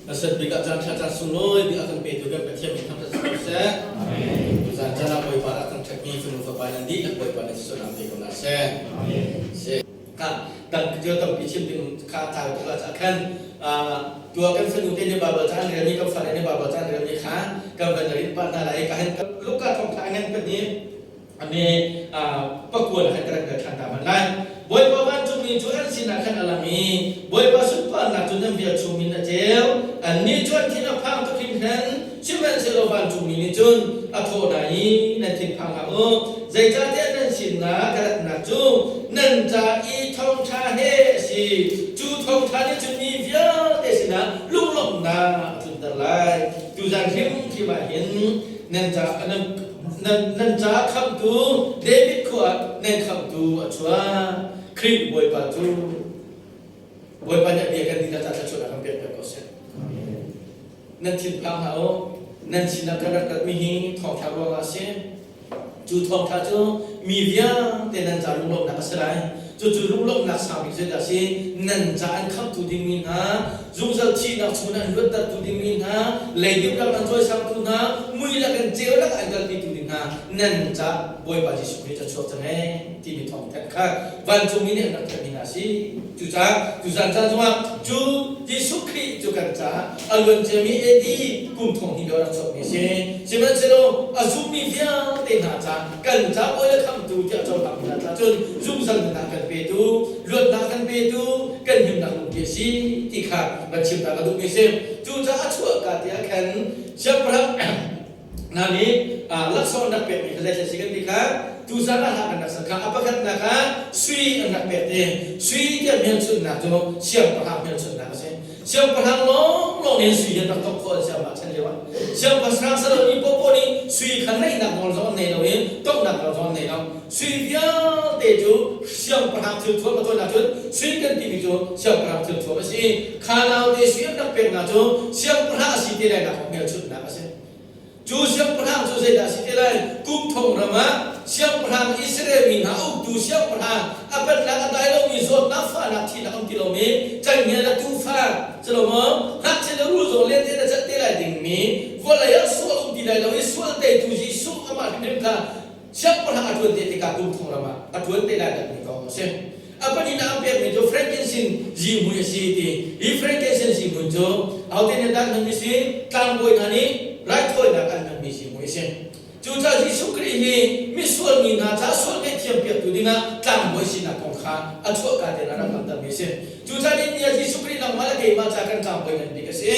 Asat bik ah caan ṭha caan sunglawi bik a kan petu kan Pathian min thangṭhat si ko seh. Tuzaan caan ah Bawipa a thangṭhatmi fanu fapa nan dihlak Bawipa nih sualnak pe ko hna seh. Kha dang thil tampi chim ding kha tlai tuk la cah khan tua kan fanu te nih Bible ca an relmi kan fale nih Bible ca an relmi kha kan van rin pah hna lai ka han Luka thawngṭha a ngan pahnih ame pakua khan ka rak rel ṭhan ta hmanh lai. Bawipa vancungmi cu an sinah khan a lang i Bawipa sunparnak cu nan velchum in a ceu. Annih cu an thin a phang tuk hringhran. Sihmanhsehlaw vancungmi nih cun a thawh hna i, Nan thinphang hlah u, zeicahtiah nan sinah ka ratnak cu nan ca i thawngṭha he a si. Cu thawngṭha nih cun mi vialte sinah lunglawmhnak a tlunter lai. Tuzan hrimhrim ah hin nan ca nan nan ca khamhtu David khua ah nan khamhtu a chuak. Khrih Bawipa cu Bawipa nih a bia kan dihlak ca thluachuah a kan pek piak ko seh. Nan thinphang hlah u. Nan sinah kan rak ratmi hi thawngṭha ruangah a si. Cu thawngṭha cu mi vialte nan ca lunglawmhnak a si lai. Cucu lunglawmhnak sang bik zeidah a si? Nan ca an khamhtu dingmi hna, zungzal thihnak chungin an luattertu dingmi hna, leidip rak an cawisangtu hna, mui lakin ceu lak an kalpitu ding hna, nan ca Bawipa Jesuh Khrih ca chuak cang ee timi thawngthanh kha vancungmi nih an rak thanh mi hna a si. Cucaah tuzan caan zongah cu Jesuh Khrih cu kan caah a luanciami AD kum thong hnih lio rak chuakmi a si. Sihmanhsehlaw a zummi vialte hna ca kan ca bawi le khamhtu tiah cohlangmi hna caah cun zungzal nunnak kan petu, luatnak kan petu, kan himnak lungpi a si ti kha van chim ta ka duhmi a si. Cucaah a chuahka tiah khan siangpahrang hna nih laksawng an rak pekmi kha zei si kan ti kha tuzan ah hlah kan rak sak kha a pakhatnak ah sui an rak pek te. Sui tiah hmelchunhnak cu siangpahrang hmelchunhnak a si. Siangpahrang lawnglawng nih sui an rak tok khawh an si amah chan lio ah. Siangpahrang salomi popo nih sui kha neihnak nawl zong an nei lo i tonghnak nawl zong an nei lo. Sui vialte cu siangpahrang thil thuam a tuahnak cun sui kan timi cu siangpahrang thil thuam a si. Kha naute sui an rak peknak cu siangpahrang a si te lai nak hmelchunhnak a si. Cu siangpahrang cu zeidah a si te lai? Kum thong ram ah siangpahrang Israel mi hna uktu siangpahrang a pennak a dai lomi zawtnak fahnak thihnak um ti lomi cenghngia le tuufa cu maw ngakchia le rul zong len tein a celh te lai dingmi vawlei ah sual um ti lai lo i sual teitu Jesuh amah hrimhrim kha siangpahrang a ṭuan te tikah kum thong ram ah a ṭuan te lai dingmi kong a si. A pahnihnak an pekmi cu frankincense zihmui a si ti. Hi frankincense zihmui cu ahote nih dah an hmanmi si? Tlangbawi hna nih raithawinak an hmanmi zihmui a si. Cucaah Jesuh Khrih hi misual mi hna caah sual ngaihthiam piaktu dingah tlangbawi sinak kong kha a chuahka tein a rak langhtermi a si. Cucaah ni ah Jesuh Khrih nangmah le keimah caah kan tlangbawi ngan bik a si.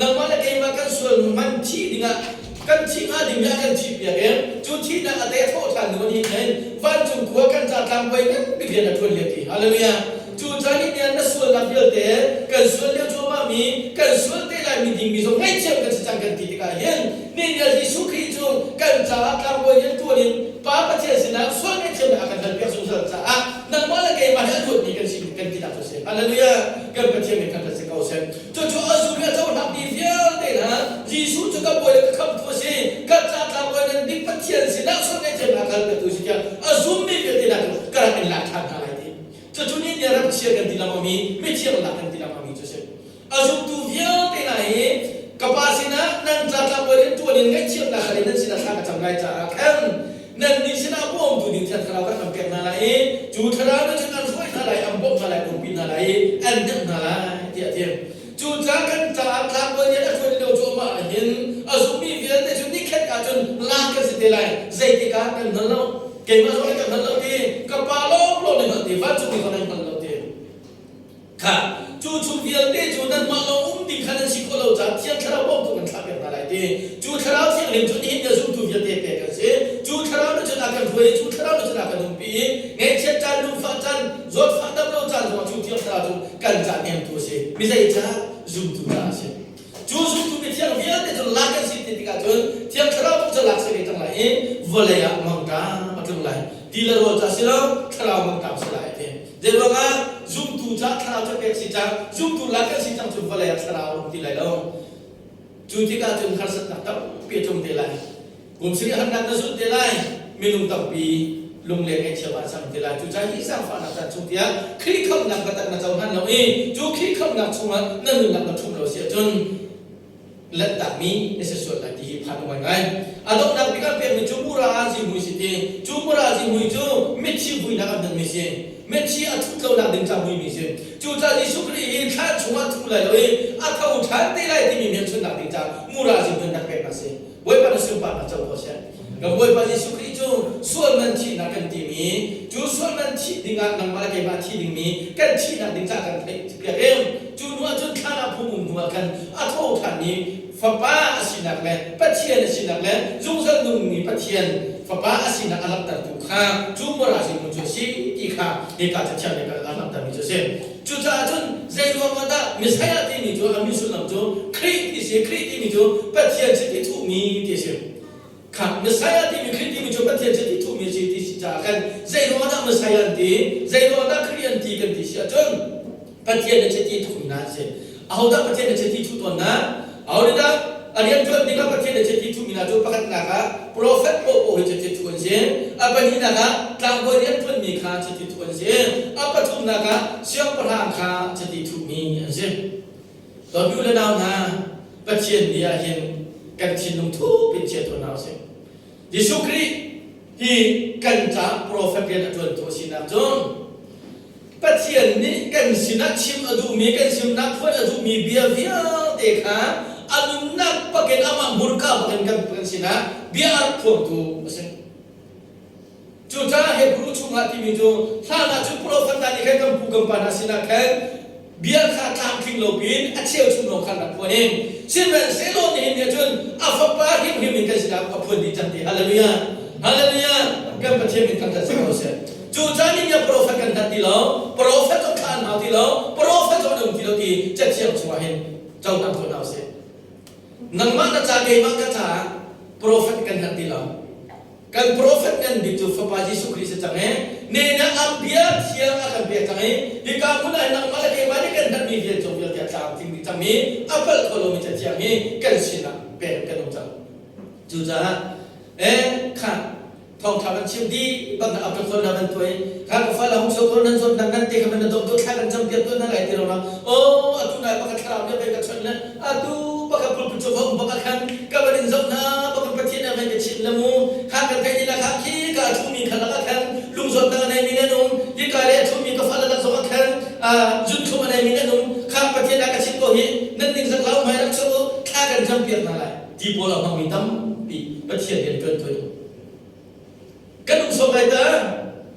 Nangmah le keimah kan sual man thih dingah kan thih hnga ding ah kan thihpiak i cu thihnak a te thawh ṭhan hnu ni hin vancung khua kan ca tlangbawi ngan bik rian a ṭuan lio ti. Hallelujah. Cu caan i nian na sualnak vialte kan sual lio cuahmah mi kan sual te lai mi ding mi zong ngaihthiam kan si cang kan ti tikah hin ni nih Jesuh Khrih cu kan caah tlangbawi rian ṭuan in Pa Pathian sinah sual ngaihthiamnak a kan halpiak zungzal caah nangmah le keimah hi a luatmi kan si kan tinak cu a si. Hallelujah. Kan Pathian min khan kan si ko seh. Cucu a zum i a cohlangmi vialte hna Jesuh cu ka Bawi le ka Khamhtu a si, ka ca tlangbawi nan bik Pathian sinah sual ngaihthiamnak a hal tu si tiah a zummi vialte hna cu ka rak in lak ṭhan hna lai ti. Cucu nih nih ram chia kan ti lengmangmi, mithiang lak kan ti lengmangmi cu a si. A zumtu vialte hna hi ka Pa sinah nan ca tlangbawi rian ṭuan in ngaihthiamnak hal in nan sinah thla ka cam lai caah khan nannih sinah bawmtu ding Thiang Thlarau kan rak pek hna lai i cu Thlarau nih cun an hruai hna lai, an bawmh hna lai, an umpi hna lai i an hnemh hna lai tiah a ti. Cucaah kan caah tlangbawi nih a hruai lio cuahmah ah hin a zummi vialte cu nikhat ahcun lak kan si te lai. Zeitik ah kan hngal lo. Keimah zong nih ka hngal lo ti, ka pa lawnglawng nih hngalh ti, vancungmi zong nih hngal lo ti. Kha cu chung vialte cu nanmah lawng um ding kha nan si khawh lo caah Thiang Thlarau bawmtu kan thlahpiak hna lai ti. Cu Thlarau Thianghlim cu nihin ni a zumtu vialte pek kan si. Cu Thlarau nih cun a kan hruai i cu Thlarau nih cun a kan umpi i ngaihchiat caan, lungfah caan, zawtfah dam lo caan zongah cu Thiang Thlarau cu kan ca hnemtu a si. Mi zei caah? Zumtu caah a si. Cu zumtu mithiang vialte cu lak an si ti tikah cun Thiang Thlarau cu lak si ve cang lai i vawlei ah mangṭam a tlung lai. Ti le rawl ca si lo, Thlarau mangṭam si lai a ti. Zeiruangah zumtu ca Thlarau cu pek si cang, zumtu lak kan si cang cu vawlei ah Thlarau a um ti lai lo. Cu tikah cun harsatnak tampi a tlung te lai. Kum sarih harnak na zulh te lai, minung tampi lungleng ngaihchia ah cang te lai. Cucaah hi zaangfahnak caan chung tiah Khrih khamhnak biatak na cohlan lo i cu Khrih khamhnak chungah na nunnak na ṭhum lo si ahcun. Lanhtakmi na si sual lai ti hi phan ngaingai. A donghnak bik ah pekmi cu mura zihmui si ti. Cu mura zihmui cu mithi vuinak an hmanmi si. Mithi a thut lonak ding ca vuimi si. Cucaah Jesuh Khrih hi thlan chungah thu lai lo i a tho ṭhan te lai timi hmelchunhnak ding ca mura zihmui nak peknak si. Bawipa na sunparnak co ko seh. Kan Bawipa Jesuh Khrih cu sual man thihnak kan timi, cu sual man thih dingah nangmah le keimah thi dingmi kan thihnak ding ca kan theih piak i cu hnu ah cun thlan ah phung um hnu ah khan a tho ṭhan i Fapa a sinak le Pathian a sinak le zungzal nungmi Pathian Fapa a sinak a langhtertu kha cu mura zingmu cu a si ti kha hika cathiang nih a langhtermi cu a si. Cucaah cun zei ruangah dah Messiah timi cu a min sullam cu Khrih ti si, Khrih timi cu Pathian chiti thuhmi ti a si. Kha Messiah timi Khrih timi cu Pathian chiti thuhmi a si ti si caah khan zei ruangah dah Messiah an ti, zei ruangah dah Khrih an ti kan ti si ahcun Pathian na chiti thuhmi hna an si. Ahodah Pathian na chiti thuh tawn hna? Aho dah a rianṭuan dingah Pathian na chiti thuhmi hna cu pakhatnak ah profet paohpaoh hi chiti thuh an si. A pahnihnak ah tlangbawi rianṭuanmi kha chiti thuh an si. A pathumnak ah siangpahrang kha chiti thuhmi an si. Dawt u le nau hna, Pathian ni ah hin kan thinlung thuk in chia tuah hna usih. Jesuh Khrih hi kan caah profet rian a ṭuantu a sinak cun Pathian nih kan sinah chim a duhmi, kan sinah phuan a duhmi bia vialte kha a nunnak bakin amah hmurka bakin kan, kan sinah bia a rak phuangtu a si. Cucaah Hebrew chungah timi cu hlan ah cun profet hna nih khan kan pu kan pa hna sinah khan bia kha tlamtling lo piin a cheuchum lawng khan rak phuan in sihmanhsehlaw nihin ni cun a fapa hrimhrim in kan sinah a phuan dih cang ti. Hallelujah! Hallelujah! Kan Pathian min thangṭhat si ko seh. Cu caan in ya profet kan hlat ti lo, profet cu thlah an hau ti lo, profet cu an um ti lo ti cathiang chungah hin cohlang tuah hna usih. Nangmah na ca keimah ka caah profet kan hlat ti lo. Kan profet ngan bik cu Fapa Jesuh Khrih si cang i nena a bia thiang a kan pek cang i hika hmun ah nangmah le keimah nih kan herhmi vial cung vialte a tlamtling dih cangmi a palh kho lomi cathiang hi kan sinah pek kan um cang. Cucaah eh kha thawngṭha kan chim dih bak na apakhawn na van tuai kha ka fala hung so ko nan zawt nan nan te kha man na dawm tu thla kan cam piak tu na lai ti ro o atu nai baka thlarau ne ka chon le atu baka pulpit cu hong baka khan ka van in zoh hna baka pathian a ka chim le mu kha kan thei ni la kha khi ka thu mi kha laka khan lungzawt na nei mi nan um hi ka le thu mi ka fala lak zong khan zun thum a nei mi nan um kha pathian a ka chim ko hi nan ning zak lau mai rak chu thla kan cam piak na lai ti pawl a hmang mi tampi pathian rian tuan tuan Kan um sawm lai ta.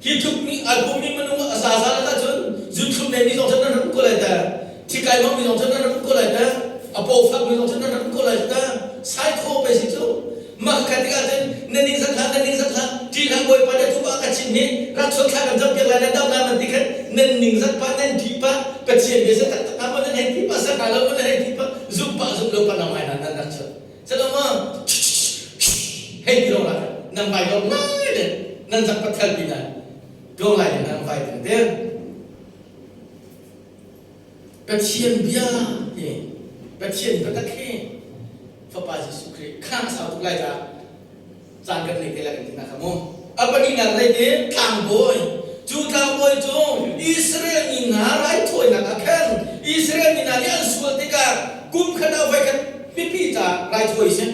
Hi tluk mi ai pum mi minung a zaza la cun zunthlum nei mi zong cun nan rak ko lai ta. Thikai mang mi zong cun nan rak ko lai ta. A paw fak mi zong cun nan rak ko lai ta. Sai kho pe si cu. Mah kha tikah cun nan ning zak hlah nan ning zak hlah ṭih hlah bawipa nih tu ka chin hi rak chuak thla kan zam piak lai nan dam lai man ti khan nan ning zak pa nan ṭih pa Pathian bia sa taktak ah nan hei ti pa sa hna lo nan hei ti pa zum pa zum lo pa nang mai nan rak chuak Salama hei ti lo la nang vai lo ngai le nan zak pathal pi na go lai le nang vai tang te Pathian bia hi Pathian biatak hi Fapa Jesuh Khrih kha sau tuk lai ta caan kan nei te lai kan ti na kha mu a pahnihnak lei te tlangbawi cu tlangbawi cu Israel mi hna raithawinak ah khan Israel mi hna nih an sual tikah kum khat ah voikhat mipi ca raithawi si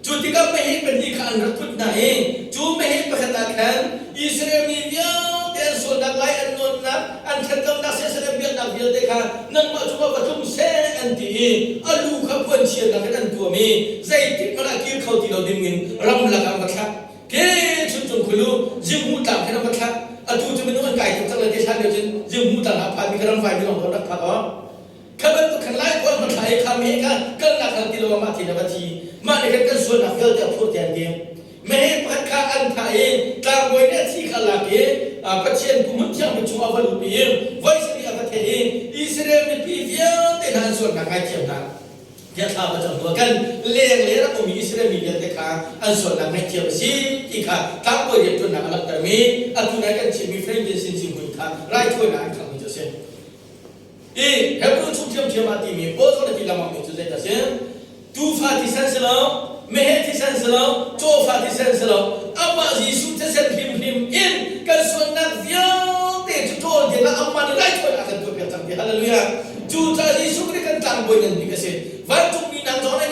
cu tikah meheh pahnih kha an rak put hna i cu meheh pakhat ah khan Israel mi vialte an sualnak lai an nawnnak an ṭhatlonak siasal biaknak vialte kha nangmah cungah va tlung seh an ti i a lu kha puanchianak in an tuam i zeitik hmanh ah kir kho ti lo dingin ramlak ah an va thlak ke chuncung khulu zinghu tlang khin an va thlak atu cu minung an kai tuk cang le ti hlan lio cun zinghu tlang ah phan mi kha ramvai mi lawng rak phak aw kha bantuk khan lai kuan va thla i kha me kha kalnak hal ti lo mah thi na va thi mah nih khan kan sualnak vialte a phur tian ti Meheh pakhat kha an thah i tlangbawi nih a thi kha lak i Pathian hmun thianghlim chungah a va luhpi i voi sarih a va theh i Israel mipi vialte hna an sualnak ngaithiam hna tiah thla va cam hnuah kan leng le rak ummi Israel mi vialte kha an sualnak ngaihthiam a si ti kha tlangbawi rianṭuannak a langhtermi atu nai kan chimmi frankincense zihmui kha raithawinak an khanghmi cu a si. I Hebrew chung ṭhiamṭhiam ah timi Paul zong nih ti lengmangmi cu zeidah a si? Tuufa thisen si lo, meheh thisen si lo, cawfa thisen si lo, amah Jesuh thisen hrimhrim in kan sualnak vialte cu ṭawl dingah amah nih raithawinak a kan tuahpiak cang ti. Hallelujah! Cucaah Jesuh Khrih kan tlangbawi ngan bik a si. Vancungmi hna zong nih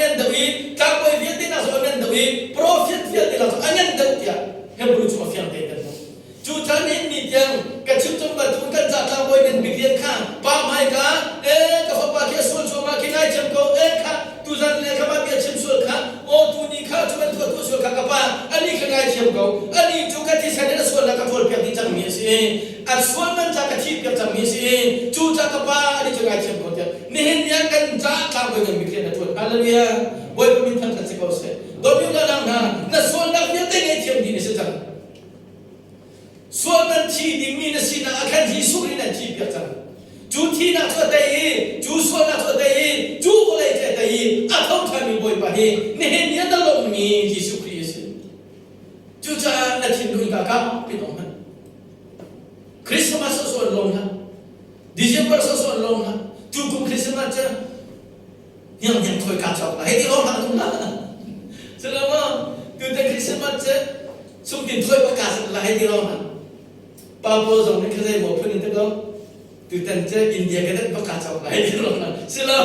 si i a sual man ca ka thih piak cangmi si i cu ca ka pa ani cu ngai thiam ko tiah nihin ni ah kan caah tlangbawi ngan bik rian a ṭuan. Hallelujah! Bawipa min thangṭhat si ko seh. Dawtmi unau hna, na sualnak vialte ngaihthiam dih na si cang. Sual nan thi dingmi na sinak ah khan Jesuh nih nan thih piak cang. Cu thihnak cu a tei i, cu sualnak cu a tei i, cu vawlei cu a tei i a tho ṭhanmi Bawipa hi nihin ni ah na lawmhmi Jesuh Khrih a si. Cucaah na thinlung ka kau pin awk hmanh. Christmas sawsawh an lawm hlah. December sawsawh an lawm hlah. Tukum Christmas cu hniang hniang thoi ka cawk la hei ti lawm hlah tum hlah. Culama tute Christmas cu sungtin thoi paka sat la hei ti lawm hlah. Pa pawl zong nih khazei maw phun in te ko tutan cu India ka dat paka cawk la hei ti lawm hlah. Silo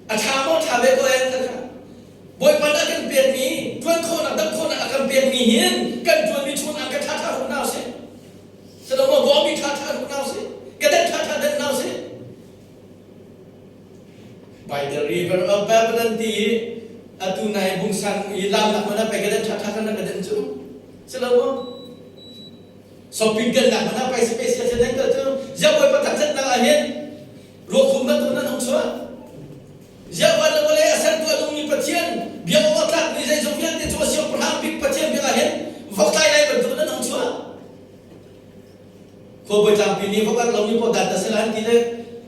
a ṭha maw ṭha ve ko en kha Bawipa nih a kan pekmi ṭuan khawhnak dam khawhnak a kan pekmi hin kan ṭuanmi chungah ka ṭha ṭha ruk hna usih. Salomo bawmi ṭha ṭha ruk hna usih. Ka dan ṭha ṭha dan hna usih. By the river of Babylon ti i atu nai bungsan i lamnak hmanh ah pei ka dan ṭha ṭha kan ka dan cu. Salomo shopping kalnak hmanh ah pei si pei si a nan kal cu ziah Bawipa thangṭhatnak ah hin ruakhum bantuk nan hung chuah. Ziah van le vawlei a sertu a nungmi Pathian biak awk a tlakmi zeizong vialte cu a siangpahrang bik Pathian biak ah hin vok tlai lai bantuk in an hung chuah. Khuabawi tlangpi nih vok an lomi pawl dan ta seh lai an ti le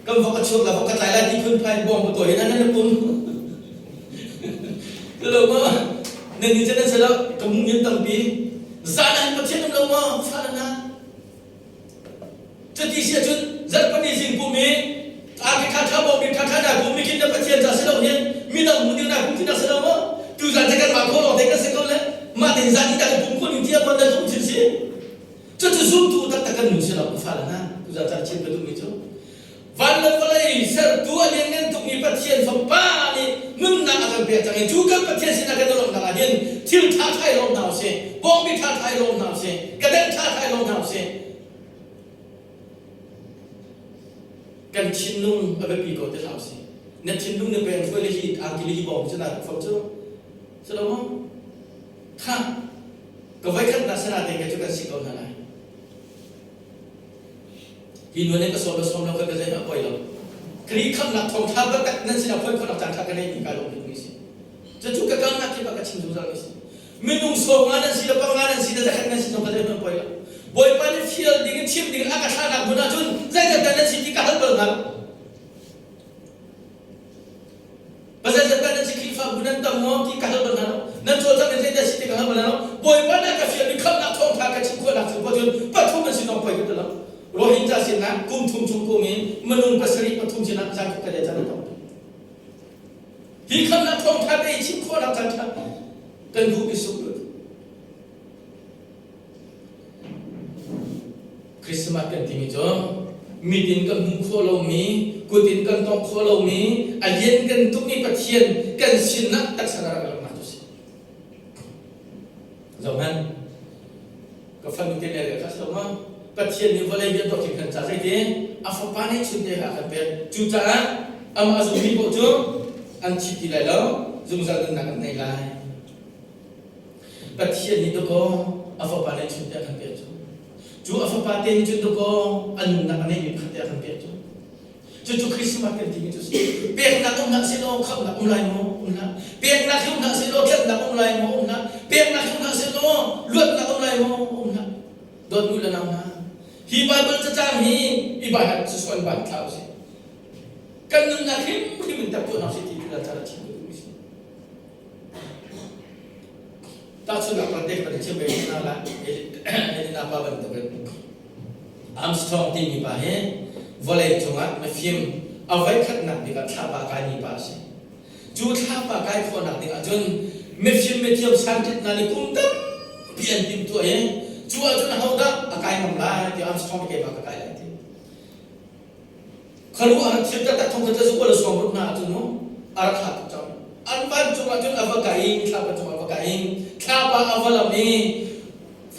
kan vok a chuak la vok ka tlai lai ti phunphai in bawng tawi in an an pum. Lo ma nan ni cu nan se lo ka mung in tampi zan ah hin Pathian um lo ma fa na Cuti si ahcun zarhpini zing pum i arfi ṭhaṭha bawmmi ṭhaṭha na pum mi khin na Pathian ca si lo hin midang hmu ding na pum ti si lo maw? Tuzan cu kanmah khawh lawng te kan si ko le mah tin zan i dang pum khawh ning tiah maw na zumh thil si? Cucu zumtu taktak kan nun si lo fale hna tuzan caan chim ka duhmi cu van le vawlei sertu a lianngan tukmi Pathian Fapa nih nunnak a kan pek cang i cu kan Pathian sinah kan i lawmhnak ah hin thil ṭha ṭha i lawm hna usih, bawngbi ṭha ṭha i lawm hna usih, ka-den ṭha ṭha i lawm hna usih. Kan thinlung a biapi ko ti hlah usih. Na thinlung na peng hruai le hi angki le hi bawng cu naa fom cu. Si lo maw? Kha ka voikhatnak sana te ka cu kan si ko hna lai. Hi nuan in ka sawm le sawm lo ka ka zei a poi lo. Kri khamnak thawngtha biatak nan sinah phuan khawhnak caan tha ka nei mi kai lawm mi si. Cucu ka kalnak kip ah ka chim zungzal mi si. Minung sawm nga nan si le panga nan si le zakhat nan si zong ka zei hmanh poi lo. Bawipa nih fial ding in chim ding in a ka thlahnak hmun ahcun zeizat dah nan si ti ka hal bal hna lo. Pasal nan si Khrihfabu nan tam maw ti ka hal bal hna lo. Nan cawlcangh in zeidah si ti ka hal bal hna lo. Bawipa nih a ka fialmi khamhnak thawngṭha ka chim khawhnak cu cun pathum an si dong poi ka ti lo. Rohingya sinah kum thum chung kum in minung pasarih pathum sinah zan khat ka le caan a tam. Hi khamhnak thawngṭha te i chim khawhnak caan ṭha kan duh mi suk Christmas kan timi cu mit in kan hmuh khawh lomi, kut in kan tawngh khawh lomi, a lian kan tukmi Pathian kan sinah taksa na rak langhnak cu si. Zohhmanh, ka fanu te le kha si ma Pathian nih vawlei hi a dawt hringhran ca zeiti a fapa nih chun te kha a kan pek. Cucaah amah a zummi paoh cu an thi ti lai lo, zungzal nunnak an ngei lai. Pathian nih dawkaw a fapa nih chun te a kan pek cu. Cu a fapa te nih cun dawkaw a nunnak a neihmi pakhat te a kan pek cu. Cucu Christmas kan timi cu si. Peknak um hlah seh law khamhnak um lai maw? Um hlah. Peknak hi um hlah seh law tlanhnak um lai maw? Um hlah. Peknak hi um hlah seh law luatnak um lai maw? Um hlah. Dawt nu le nau hna, hi Bible cacang hi i bai susuan ban thla usih. Kan nunnak hrimhrim in tak tuah hna usih ti tu la cara chim duh mi si. Tahchunhnak kan te kan chim ve hna la Elena pa bantukin Armstrong timi pa hi vawlei cungah mifim a voikhatnak bik ah thlapa kaimi pa a si. Cu thlapa kai khawhnak ding ahcun mifim mithiam scientist hna nih kum tampi an timhtuah i cu ahcun ahodah a kai ngam lai ti Armstrong keimah ka kai lai ti. Khuaruahhar thil taktak thong khat le zakua le sawm ruk hna ahcun mu a rak hlat tuk cang. An vancung ahcun a va kai i thlapa cungah a va kai i thlapa a va lam i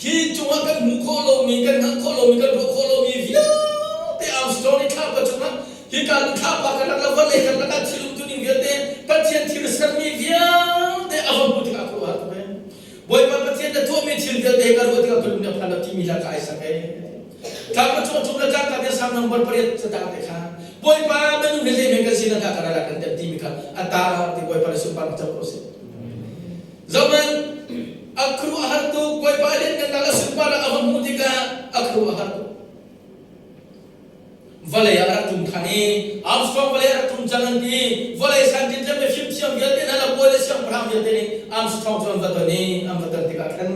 hi cungah kan hmuh khawh lomi kan hngalh khawh lomi kan ruah khawh lomi vialte Armstrong nih thlapa cungah hika thlapa kan rak la vawlei kan lakah thil umtuning vialte Pathian thil sermi vialte a va hmuh tikah a khuaruahhar tuk ve. Bawipa Pathian na tuahmi thil vialte ka ruah tikah ka lung nih a phan lo ti. timi hla kha ai sak ee. Thla ka chuah chung le cangka te Salm number pariat catang te kha Bawipa minung hi zeihmanh kan si na hna ka ral ah kan tem timi kha a tar ti Bawipa le sunparnak co ko seh. Zohhmanh, a khuaruahhar tuk Bawipa lianhngannak le sunparnak a va hmuh tikah a khuaruahhar tuk. Vawlei ah a rak tum than i Armstrong vawlei a rak tum cang an ti. Vawlei scientist le mifimthiam vialte hna le bawi le siangpahrang vialte nih Armstrong cu an va ton i an va ton tikah khan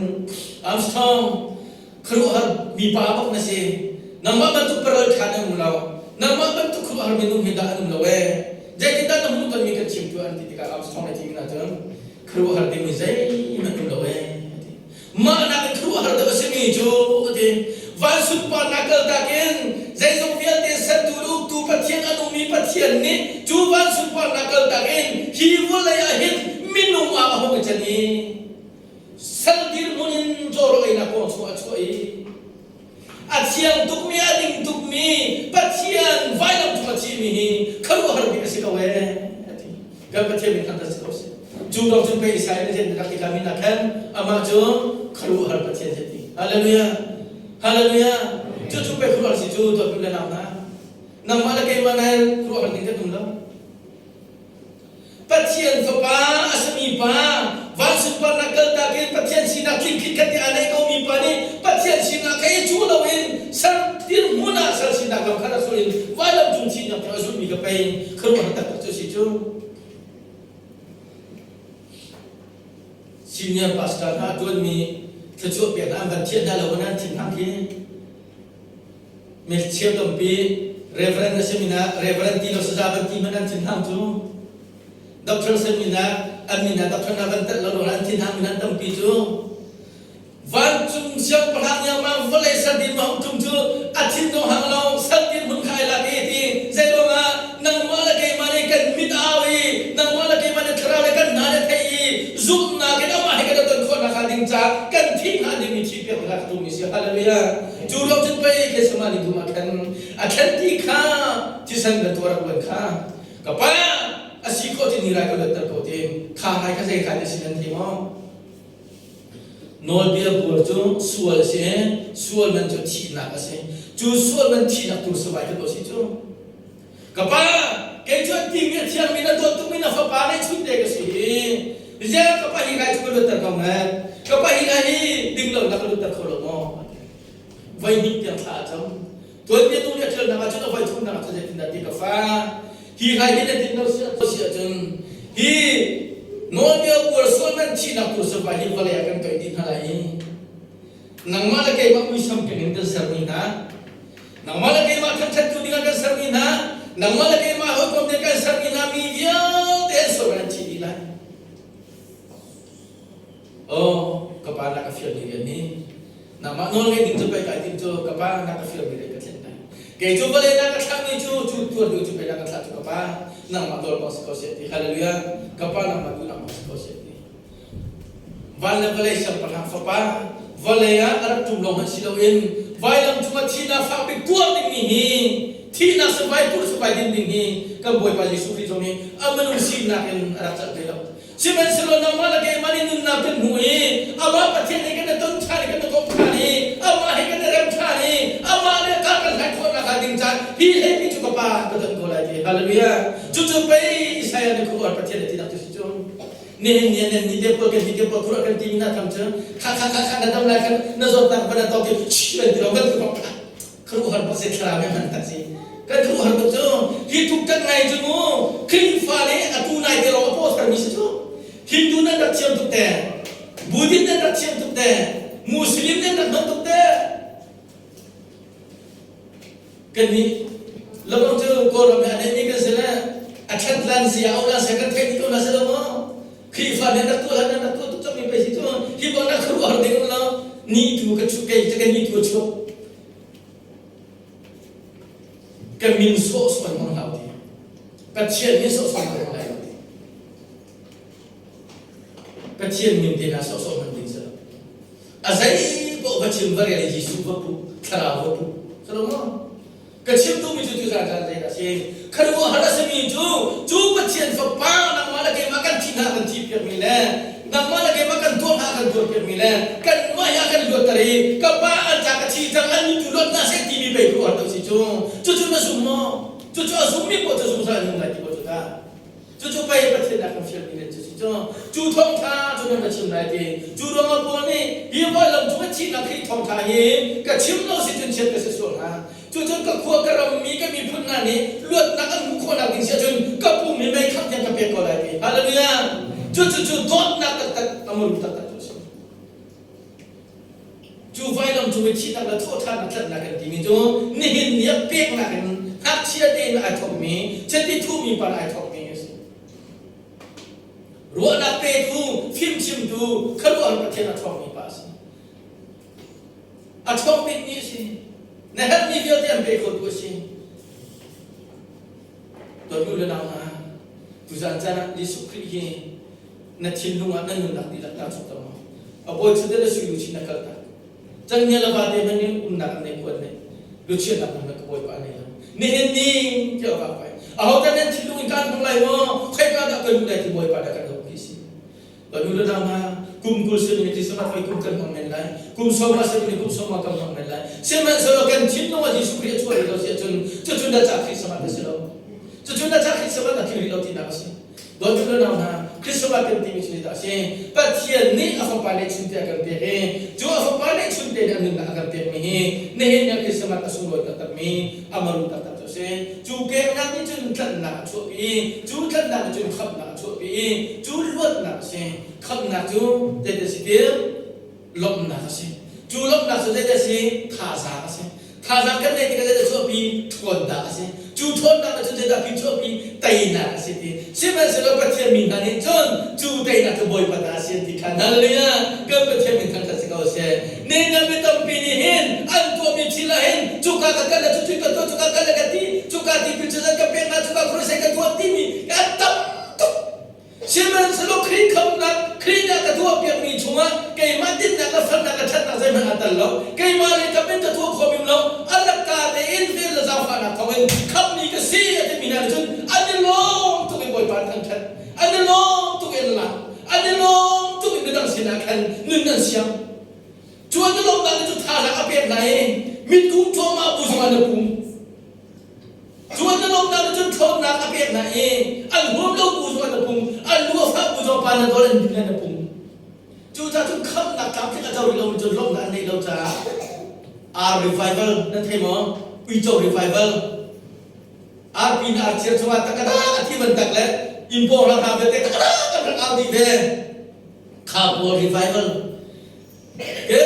Armstrong khuaruahhar mipa bak na si. Nangmah bantuk paral ṭha na um lo. Nangmah bantuk khuaruahhar minung hi dah an um lo ee. Zeitindah na hmuh tonmi kan chim tuah an ti tikah Armstrong nih a ti ahcun khuaruahhar dingmi zeihmanh um lo ee a ti. Mah nakin khuaruahhar deuh a simi cu a ti. Van sunparnak kaltak in zeizong vialte sertu le uktu Pathian a nungmi Pathian nih cu van sunparnak kaltak in hi vawlei ah hin minung ah a hung i can i sal dirhmun in caw einak kong chung a chuah i a thiang tukmi a ding tukmi Pathian vailam cung a thimi hi khuaruahhar bik a si ko ee a ti. Kan Pathian min thangthat si ko seh. Cu dong cun pei Israel nih rak ti kami nak khan amah cu khuaruahhar Pathian si ti. Hallelujah. Hallelujah. Cu cu pei khuaruahhar si cu dawt le nau hna. Nangmah le keimah na khuaruahhar ding kan um lo. Pathian Fapa a simi pa van sunparnak kaltak in Pathian sinak tling khat i aa neih komi pa nih Pathian sinak kha i cu loin sal dirhmun ah sal sinak lam kha rak zul in vailam cung thihnak tiang a zulmi kha pei khuaruahhar taktak cu a si cu. Senior pastor hna a ṭuanmi thluachuah pek hna an van thiah hna lo nan thinhang khi Milcheu tampi Reverend na simi na Reverend ti lo saza van ti hmanh an thinhang cu Doctor simi na an min ah doctor na van telh lo ruangah an thinhang min an tampi cu vancung siangpahrang iangmang vawlei sardin mahung tum cu a thin dong hang lo sardin hmun kha ai lak i ti zei ruangah nangmah le keimah nih kan mit au i nangmah le keimah nih thlarau le kan hna le thei i zumhnak in amah he kan i ton khawh nakhnga ding caah kan thih hnga dingmi thi piak rak tumi si hallelujah. Cu ruang cun pei Gethsemane dum ah khan a thlen ti kha thisen na tuar uan kha ka pa a si khawh ti ni rai ka luatter ko ti kha ngai kha zei kha na sin an ti maw? Nawlbia buar cu sual a si sual man cu thihnak a si. Cu sual man thihnak tu savai kan si cu. Ka pa, kei cu an timi a thiangmi na dawt tukmi na fapa neihchun te ka si hi. Ziah ka pa hi ngai cu ka luatter ko ngai. Ka pa hi ngai hi ding lo na ka luatter kho lo maw? Voi hnih tiang thla a cam. Tuanbia tu nih a ṭialnak ahcun a voi thumnak ahcun zeitindah ti ka fa. Hi ngai hi na din lo si si ahcun hi nawlbia buar sual man thihnak tu savai hi vawlei ah kan toih dih hna lai i nangmah le keimah muisam keng in kan sermi hna Nangmah le keimah thangṭhattu dingah kan sermi hna, nangmah le keimah hawikom ding kan sermi hna mi vialte an sual an thi dih lai. Oh, ka pa na ka fialmi rian hi nangmah nawl ngei ding cu pei kai tim cu ka pa na ka fialmi rian ka thlen lai. Kei cu vawlei na ka thlahmi cu cu tuan ding cu pei na ka thlah cu ka pa nangmah nawl bang si ko seh ti. Hallelujah. Ka pa nangmah duhnak bang si ko seh ti. Van le vawlei siangpahrang fapa, vawlei ah a rak ṭum lawng hmanh si loin vailam cungah thihnak fakbik tuar dingmi hi thihnak savai pur savai din ding hi kan Bawipa Jesuh Khrih zong nih a minung sinak in a rak celh ve lo. Sihmanhsehlaw nangmah le keimah nih nunnak kan hmuh i amah Pathian he kan i ton ṭhan i kan i komh ṭhan i amah he kan i rem ṭhan i amah le kar kan hlai khawh nakhnga ding caan hi hleimi cu ka Pa ka ton ko lai ti. Hallelujah. Cucu pei Isaiah nih khuaruahhar Pathian a tinak cu si cu. Nihin ni nan ni te pawl kan ti te pawl khura kan ti mi na tham cu kha kha kha kha na dam lai khan na zawtnak van na tawk i chi ban ti lo kan tu khru har bak se thlarau he hman tak si kan khru har tuk cu hi tuk kan ngai cu mu Khrihfa le atu nai te lawng a poster mi si cu Hindu nan rak thiam tuk te Buddhist nan rak thiam tuk te Muslim nan rak hman tuk te Kannih lawmh cu Kawlram he a neihmi kan si le a ṭhat lan si a ola si kan theih dih ko hna si lo maw? Khrihfa nih rak tuah hlan rak tuah tuk cangmi pei si cu hi bang na khuaruahhar ding um lo ni tu ka chuh kei ka ni tu a chuak kan min sawhsawh hmang hlah ti Pathian min sawhsawh hmang lai ti Pathian min te hna sawhsawh hman ding si lo A zei paoh va chim va rel i Jesuh va puh, thlarau va puh. Salo maw? Ka chim duhmi cu cu zan zan zei dah si? Khuaruahhar a simi cu cu Pathian Fapa nangmah le keimah kan thi hna kan thi piakmi le nangmah le keimah kan tuah hna kan tuah piakmi le kanmah hi a kan luatter i ka pa an ca cu. Cucu na zum maw? Cucu a zummi paoh cu zungzal nung lai ti ko cu ta. Cucu pei Pathian a kan fialmi rian cu si cu. Cu thawngṭha cu nan ka chim lai ti. Cu ruangah Paul nih hi vawlei cung a thihnak Khrih thawngṭha hi ka chim lo si cun chiat ka si sual hnga. Cucun ka khua ka rammi ka miphun hna nih luatnak an hmuh khawhnak ding si ahcun ka pum hi mei khangh tiang ka pek ko lai ti. Hallelujah! Cucu cu dawtnak taktak a muru taktak cu a si. Cu vailam cung i thihnak le thawhṭhannak tlanhnak kan timi cu nihin ni ah peknak in ngakchia tein ai thawkmi, chiti thuhmi par ai thawkmi a si. Ruahnak petu, fimchimtu, khuaruahhar Pathian a ṭhawngmi pa a si. A ṭhawng bikmi a si. Na herhmi vialte an pe khotu a si. Dawtnu le nau hna, tuzan caan ah Jesuh Khrih hi na thinlung ah na nunnak dihlak naa chawk ter maw? A bawi thutdan le sui luchin na kal tak. Canghngia le vate hmanh nih umnak an nei kuan nei. Luchiatnak hmanh ka bawipa nei lo. Nihin ni tiah a vak vai. Aho dah nan thinlung in kaan hmang lai maw? Khoika dah ka luh lai ti bawipa dah kan hauh ti si. Ka nu le nau hna, kum 20 sin in Christmas voi kum kan hmang men lai. Kum sawma sin in kum sawma kan hmang men lai. Sihmanhsehlaw kan thinlung ah Jesuh Khrih a chuah rih lo si ahcun cucu na ca Christmas a si lo. Cucu na ca Christmas a tling rih lo tinak a si. Dawtu le nau hna, Christmas kan timi cu zeidah a si? Pathian nih a Fapa ngeihchunte a kan pek i cu a Fapa ngeihchunte nih a nunnak a kan pekmi hi nihin ni ah Christmas a sunglawi taktakmi a maru taktak cu a si. Cu kengnak nih cun tlanhnak a chuahpi i cu tlanhnak nih cun khamhnak a chuahpi i cu luatnak a si. Khamhnak cu zeidah a si ti? Lawmhnak a si. Cu lawmhnak cu zeidah a si? Thazaang a si. Thazaang kan neih tikah zeidah chuahpi? Ṭhawnnak a si. Cu ṭhawnnak nih cun zeidah pi chuahpi? Teinak a si ti. Sihmanhsehlaw Pathian mi hna nih cun cu teinak cu Bawipa ta a si an ti ṭhan. Hallelujah! Kan Pathian min thangṭhat si ko seh. Nihin mi tampi nih hin an tuahmi thil ah hin cuka ka kal le cucu ka tuah, cuka kal le ka ti, cuka tipil cu zan ka pek hna, cuka crusade ka tuah timi an tam tuk. Sihmanhsehlaw Khrih khamhnak, Khrih nih a ka tuahpiakmi chungah keimah dinnak le felnak le ṭhatnak zeihmanh aa tel lo. Keimah le kam in ka tuah khawh bim lo. A lakka tein vel le zaangfahnak thawngin khamhmi ka si a timi hna nih cun an i lawm tuk i Bawipa an thangṭhat. An i lawm tuk i an lak. An i lawm tuk i midang sinah khan nun an siang. Cu an i lawmhnak nih cun thazaang a pek hna i mitkuh cuahmah bu zongah an i pum. Cu an lawmhnak nih cun ṭhawnnak a pek hna i an huam lo bu zong an pum, an lu a fah bu zong pa na dawl an din an pum. Cucaah cun khamhnak tlamtling a co rih lomi cu lawmhnak an neih lo caah ar revival nan thei maw? Uico revival. Arpi na ar chiar chungah takada a thi bantak le innpawng hlang hna vialte takada kan rak au dih ve. Kha pawl revival. Ke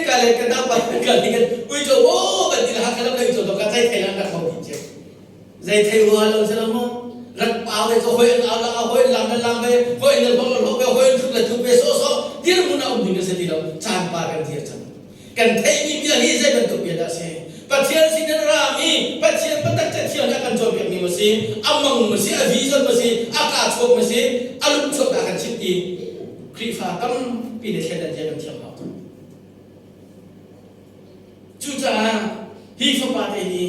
ka le ka dau pa ka ni kan uico bo kan ti la kha lam uico to ka zai thei lan rak ho ti che zai thei rua lo se lo mo rak pau le ko hoi an au la hoi lam la lam ve hoi le bong lo ve hoi thuk le thuk ve so so dir mun a um ding se ti lo caan pa kan dir cang kan thei mi bia hi zei bantuk bia dah si Pathian sin in ra mi Pathian biatak cathiang nih a kan cawnpiak mi ma si a mang ma si a vision ma si a ka chuak ma si a lung chuak dah kan chim ti Khrihfa tampi nih thleidan zia kan thiam hau. Cucaah hi fapa te hi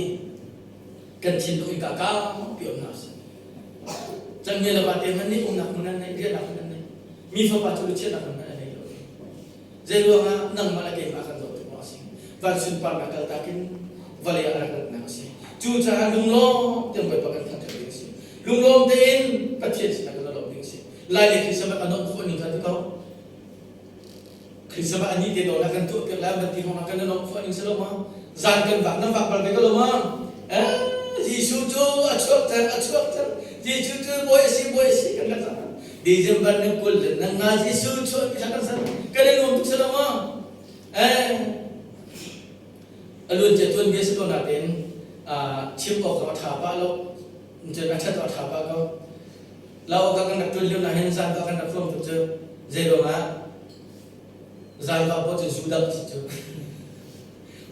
kan thinlung in ka kaupi um hna sih. Canghngia le vate hmanh nih umnak hmun an nei, riahnak hmun an nei. Mi fapa cu luchiatnak hmun hmanh a nei lo. Zei ruangah nangmah le keimah kan dawt tuk maw a si? Van sunparnak kaltak in vawlei ah a rak ratnak a si. Cucaah lunglawm tein Bawipa kan thangṭhat ding a si. Lunglawm tein Pathian sinah kan lawmh ding a si. Lai le Christmas a nuamh khawh ning kha ti ko. Christmas a ni te dawh kan tuah piak lai van ti hrawng ah kan nuamh khawh ning si lo ma? Zan kan vak nan vak bal ve ko lo ma? Eh, Jesuh cu a chuak cang, a chuak cang. Jesuh cu bawi a si, bawi a si kan rak cang. December ni 20 le nang nga Jesuh chuah ti kan san. Kan i nuam tuk si lo ma? Eh, a luan cia tuan bia si ko natin chim awk a ṭha pah lo. Cun a ṭhat a ṭha pah ko. Lau ka kan rak ṭuan lio nahin zan ka kan rak hrawm tuk cu zei ruangah zan ka paw cu zu dang si cu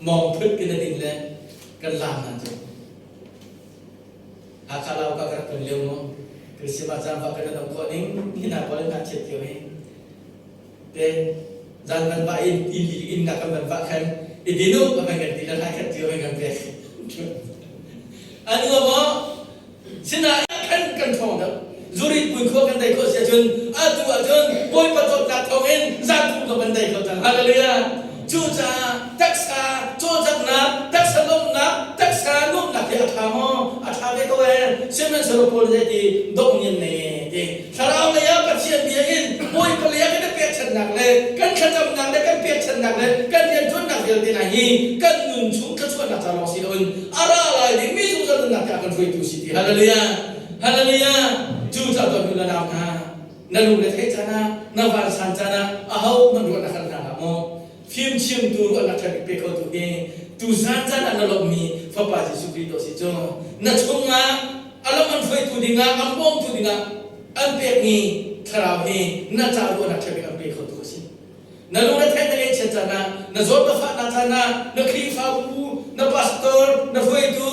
mong phut kin a ding le kan lam hna cu Hakha lau ka kan rak ṭuan lio mu Christmas zan fa kan rak khawh ning hi hna pawl na chiat cio hi te zan van va in in in na kan van va khan i dinu ka kan kan ti la khat cio kan pek anu mo Sinain khan kan ṭhawng deuh. Zurit pui khua kan dei khawh si ahcun atu ahcun Bawipa dawtnak thawngin zan thum zong kan dei kho cang. Hallelujah! Cucaah taksa cawlcanghnak, taksa Paul nih ti dong nin ne ti thlarau lei ah Pathian bia in Bawipa lei ah kan i pekchanhnak le kan thlacamnak le kan pekchanhnak le kan rianṭuannak vialte hna hi kan nun chung thluachuahnak ca lawng si loin a ra lai dingmi zungzal nunnak tiah kan hruaitu si ti. Hallelujah, hallelujah. Cu ca tuah nu le nau hna, na lung le theih caan ah, na vansan caan ah aho hmanh ruahnak kan hna hlah maw? Fimchimtu ruahnak ṭha bik pe khotu hi tuzan caan ah na lawmhmi Fapa Jesuh Khrih to si cu. Na chungah a lam an hruaitu dingah, an bawmtu dingah an pekmi thlarau hi na ca ruahnak ṭha bik an pe khotu a si. Na lung na theih na ngaihchiat caan ah, na zawt na fahnak caan ah, na Khrihfabu, na pastor, na hruaitu,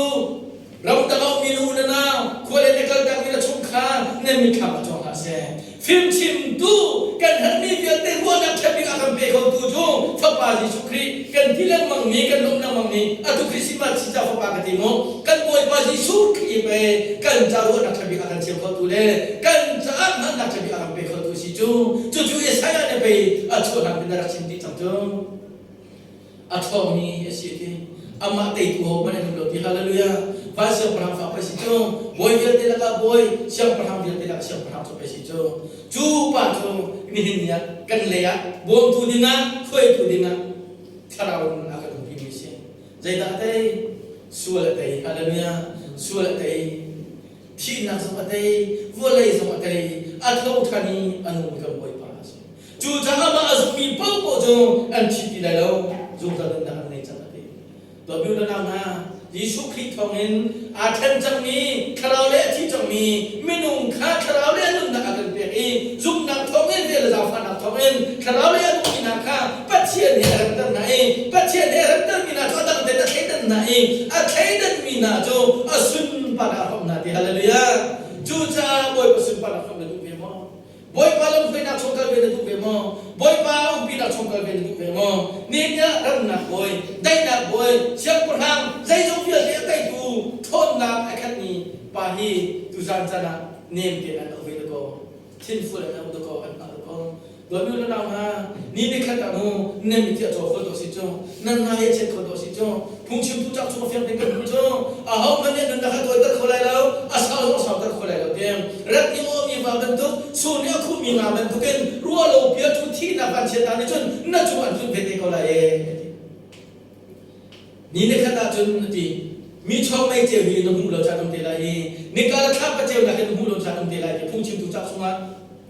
ramdang a ummi na u na nau, khua le na kaltakmi na chungkhar, na mitthlam ah cawng hlah seh. Fimchimtu kan herhmi vialte ruahnak ṭha bik a kan pe khotu cu Fapa Jesuh Khrih kan ti lengmangmi, kan lawmh lengmangmi atu Christmas ci ca Fapa ka ti maw? Kan Bawipa Jesuh Khrih pei kan ca ruahnak ṭha bik a kan cheu khotu le kan caah hngalhnak ṭha bik a kan pe khotu si cu. Cucu Isaiah nih pei a chuahnak in a rak chim dih cang cu. A ṭhawngmi a si ti. Amah teitu ho hmanh an um lo ti. Hallelujah. Van siangpahrang fa pei si cu. Bawi vialte lakah bawi, siangpahrang vialte lakah siangpahrang cu pei si cu. Cu pa cu nihin ni ah kan lei ah bawmtu dingah, hruaitu dingah thlarau in a kan umpi mi si. Zeidah a tei? Sual a tei. Hallelujah. Sual a tei. Thihnak zong a tei, vawlei zong a tei, a tho ṭhan i a nung kan Bawipa a si. Cucaah mah a zummi paohpaoh cu an thi ti lai lo, zungzal nunnak an ngei cang a ti. Dawtmi le nau hna, Jesuh Khrih thawngin aa ṭhen cangmi, thlarau le a thi cangmi minung kha thlarau le a nunnak a kan pek i zumhnak thawngin vel le zaangfahnak thawngin thlarau le a nungmi hna kha Pathian he a remter hna i Pathian he a remtermi hna cu a dang tein a thleidan hna i a thleidanmi hna cu a sunparnak a hrawmh hna ti. Hallelujah! Cucaah Bawipa sunparnak hrawmh na duh ve maw? Bawipa lamhruainak chung kal ve na duh ve maw? Bawipa umpinak chung kal ve na duh ve maw? Nihin ah ramnak bawi, daihnak bawi, siangpahrang, zeizong vialte a teitu ṭhawnnak a khatmi pa hi tuzan caan ah nem tein an auh ve dakaw, thinfual an auh dakaw, an hngah dakaw. Dawtmi le nau hna, ni ni khat ah mu nan mit hi a caw kho dawh si cu, nan hna hi a chet kho dawh si cu, phungchimtu cak chung a fiang ding kan hmuh cu, aho hmanh nih nunnak a tawiter kho lai lo, a sau zong a sauter kho lai lo tiang rat nih awmi va bantuk, sur nih a khuhmi nga bantukin ruah lo pia cu thihnak vanchiatnak nih cun na cung an tlun ve te ko lai ee. Ni ni khat ah cun a ti, mi chawng mei ceu hi na hmuh lo caan um te lai i nika le thlapa ceunak hi na hmuh lo caan um te lai ti phungchimtu cak chungah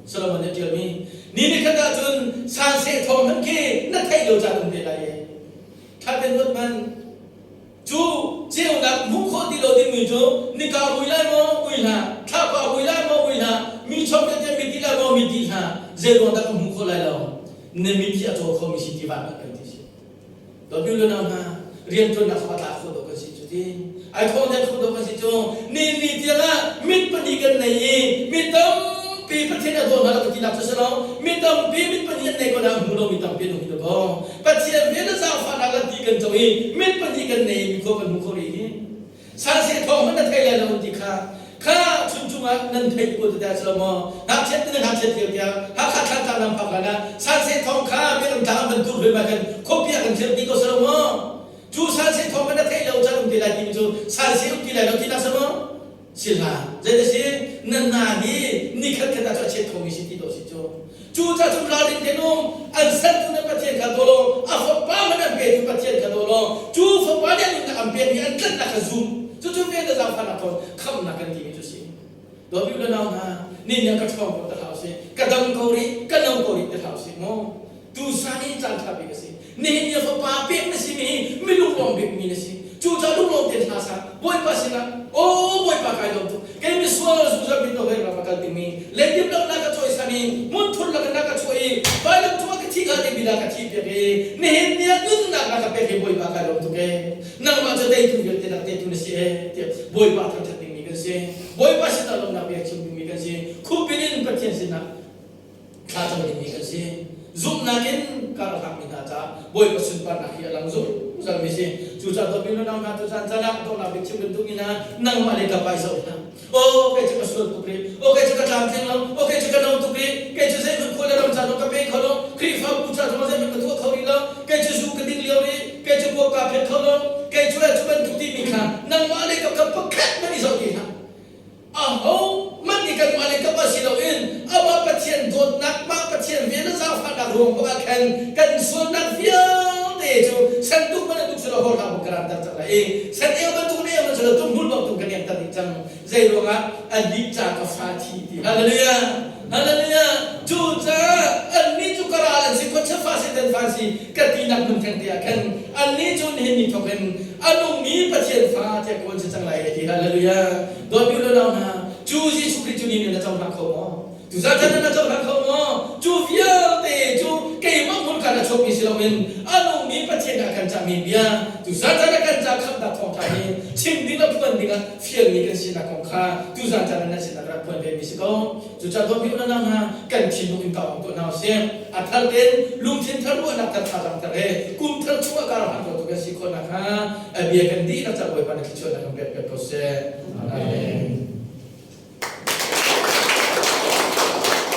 Solomon nih a ṭialmi. Ni ni khat ah cun sanseh thawng hmanh khi na theih lo caan um te lai i ṭha tein ruat hmanh. Cu ceunak hmuh khawh ti lo dingmi cu nika mui lai maw mui hlah, thlapa mui lai maw mui hlah, mi chawng tete mi ti lai maw mi ti hlah, zei ruang dah ka hmuh khawh lai lo. Na mit hi a caw khomi si ti van kan ti si. Dawtmi le nau hna, rianṭuannak zong a tla kho dawh kan si cu ti. Ai thawng den kho dawh kan si cu. Ni ni tiang ah mit pahnih kan nei i mi tampi Pathian a daw hna lo ka tinak cu si lo. Mi tampi mit pahnih an nei ko nain hmu lo mi tampi an um hi dakaw. Pathian rian le zaangfahnak lan ti kan co i mit pahnih kan nei i mi khua kan hmu kho rih hi. Sanseh thawng hmanh na thei lai lo ti kha kha chuncung ah nan theih ko ti si lo maw? Ngakchiat na ngakchiat lio tiang Hakha Thlantlang lam phak hlan ah sanseh thawng kha biakam tlang an van tur hoi ma khan khuapi ah kan thir ti ko si lo maw? Cu sanseh thawng hmanh na theih lo caan um ti lai timi cu sanseh um ti lai lo ti nak si maw? Si hlah. Zei ti si nan hna hi nikhat khat ah cu a chiat khomi si ti dawh si cu. Cucaah cun ralring te nung an sertu na Pathian kha daw law a fapa hmanh an petu Pathian kha daw law cu fapa nih an nunnak an pekmi an tlanhnak kha zum. Cucu ve na zaangfahnak thawng khamhnak kan timi cu si. Dawtmi u le nau hna, ni nih ka ṭhawng ko te hlah usih, ka dam ko rih, ka no ko rih te hlah usih mu. Tusan hi caan ṭha bik a si. Nihin ni fapa pek na simi hi milunglawm bikmi na si. Cucaah lunglawm tein hla sa. Bawipa sinah, Aw Bawipa kai lawm tuk. Kei misual zungzal mit lo he ram a kal dingmi, leidip lo na ka cawisan i hmunthur lak in na ka chuah i vailam cungah ka thi hnga dingmi dah ka thih piak i nihin ni ah nunnak na ka pek hi Bawipa kai lawm tuk ee. Nangmah cu teitu vialte nak teitu na si ee tiah Bawipa thangṭhat dingmi kan si. Bawipa sinah lawmhnak bia chim dingmi kan si. Khupin in Pathian sinah thla cam dingmi kan si. Zumhnak in kar a hlangmi hna caah Bawipa sunparnak hi a lang zungzalmi si. Cucaah dawtmi nunau hna cu caan caan ah dawtnak bik chim bantuk in ah nangmah le ka pai zoh hna. Aw kei cu ka sual tuk rih. Aw kei cu ka tlamtling lo. Aw kei cu ka no tuk rih. Kei cu zeihmanh khua le ram ca zong ka pe kho lo. Khrihfabu ca zong zeihmanh ka tuah kho rih lo. Kei cu zu ka ding lio rih. Kei cu kuak kaa phet kho lo. Kei cu le cu bantuk timi kha nangmah le ka ka pakhat hmanh i zoh ti hlah. Aho ruang bak ah khan kan sualnak vialte cu santuk bantuk silo hor hlah ka ran ter cang lai i san eu bantuk ne eu silo tumhmul bantuk kan em ter dih cang. Zei ruangah annih ca ka fa thi ti. Hallelujah, hallelujah. Cu caah annih cu ka ral an si, khuachia fa si, tan fa si ka tinak hmun theng te ah khan annih cu nihin ni thawk in a nungmi Pathian fa tiah kawl si cang lai ti. Hallelujah. Dawtmi u le nau hna, cu Jesuh Khrih cu ni nih na cohlang kho maw? Tuzaan chan na cohlang kho maw? Cu vialte cu keimah hmunka na chuakmi si loin a nungmi Pathian ah kan cahmi bia, tuzaan chan ah kan ca khamhnak thawngṭha hi chim ding le phuan dingah fialmi kan sinak kong kha tuzaan chan ah nan sinah rak phuan vemi si ko. Cucaah dawtmi u le nau hna, kan thinlung in kau tuah hna usih. A thar tein lungthin thar ruahnak thar thazaang thar he kum thar chungah kar hman khotu kan si khawh nakhnga a bia kan dihlak ca Bawipa na thluachuahnak kan pek piak ko seh. Amen.